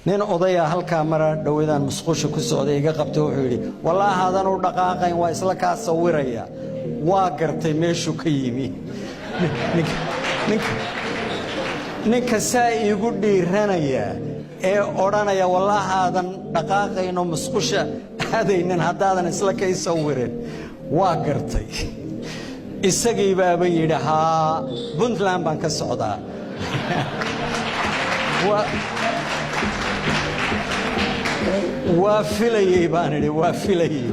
Nin odaya halkaa mara dhowadaan musqusha ku socday iga qabtay, wuxuu yidhi, "Wallaahi u dhaqaaqayn, waa isla kaa sawiraya." Waa gartay meeshuu ka yimi. Ninka saa iigu dhiiranaya ee odhanaya, "Wallaahi dhaqaaqaynoo musqusha aadaynin haddaadan isla kay sawirin," waa gartay. Isagii baaba yidhi, "Haa, Puntland baan ka socdaa." Waa filayey baan idhi, waa filayey,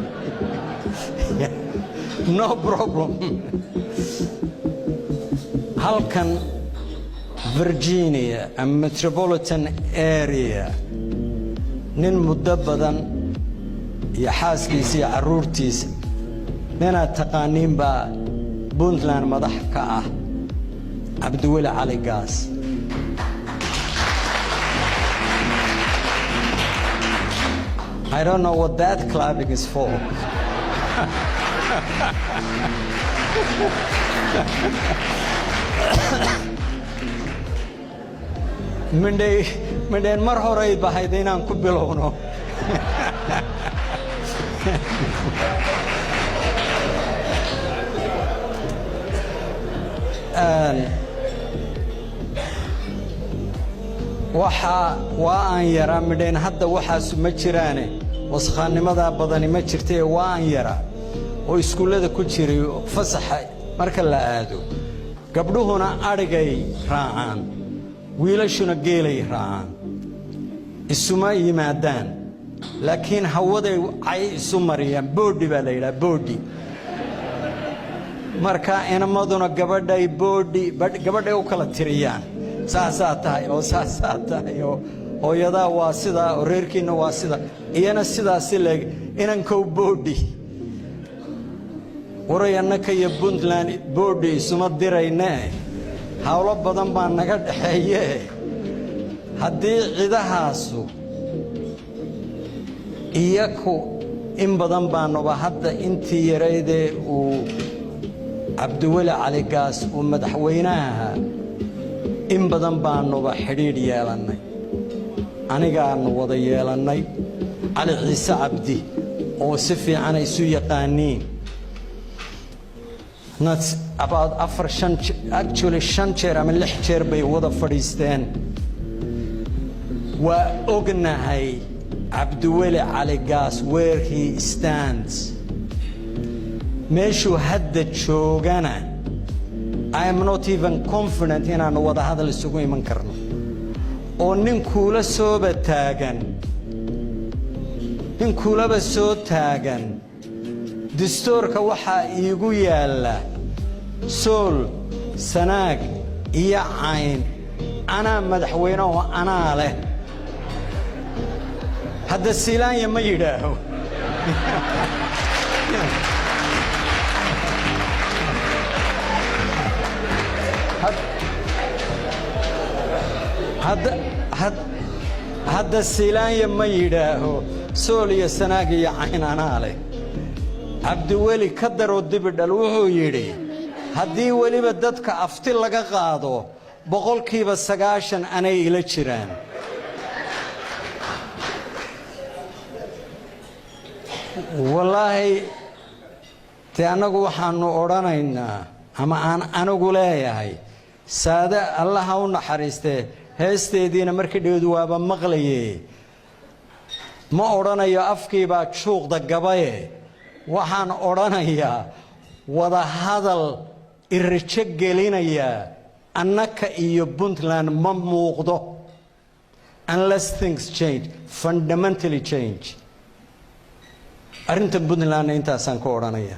no problem. Halkan Virginia ama metropolitan area, nin muddo badan iyo xaaskiisa iyo carruurtiisa, ninaad taqaaniin baa Puntland madax ka ah, Cabdiweli Cali Gaas. I don't know what that clapping is for. Mindhay midheen mar horay bahayd inaan ku bilowno. Waxaa waa aan yaraa midhayn, hadda waxaasu ma jiraane, waskhaannimadaa badani ma jirtae. Waa aan yaraa oo iskuullada ku jiray, fasaxa marka la aado, gabdhuhuna adhigay raacaan, wiilashuna geelay raacaan, isuma yimaadaan, laakiin hawaday cay isu mariyaan. Boodhi baa la yidhaha, boodhi. Marka inamaduna gabadhay boodhi gabadhay u kala tiriyaan, saasaa tahay oo saasaa tahay oo hooyadaa waa sidaa oo reerkiinna waa sida, iyana sidaasi leeg, inankow boodhi. Waray, annaka iyo Puntland boodhi isuma diraynee, hawlo badan baa naga dhaxeeyee. Haddii cidahaasu iyaku in badan baanuba hadda intii yaraydee uu Cabdiweli Cali Gaas uu madaxweynaha, in badan baanuba xidhiidh yeelannay, anigaannu wada yeelannay Cali Ciise Cabdi oo si fiican isu yaqaaniin, not about afar, shan, actually shan jeer ama lix jeer bay wada fadhiisteen. Waa ognahay Cabdiweli Cali Gaas where he stands, meeshuu hadda joogana. I am not even confident inaannu wada hadal isugu iman karno, oo nin kuula sooba taagan, nin kuulaba soo taagan, "Distoorka waxaa iigu yaalla Sool, Sanaag iyo Cayn, anaa madaxweyneho, anaa leh." Hadda Siilaanya ma yidhaaho. Hadda Siilaanya ma yidhaaho, "Sool iyo Sanaag iyo Cayn anaa leh." Cabdiweli ka daroo dibidhal, wuxuu yidhi, haddii weliba dadka afti laga qaado, 90% anay ila jiraan. Wallaahi dee, annagu waxaannu odhanaynaa ama aan anigu leeyahay, Saade Allaha u naxariistee, heesteediina markii dheedu waaba maqlaye, ma odhanayo afkiibaa juuqda gabaye, waxaan odhanayaa wada hadal irajo gelinayaa annaka iyo Puntland ma muuqdo, unless things change, fundamentally change. Arrinta Puntlandna intaasaan ka odhanaya.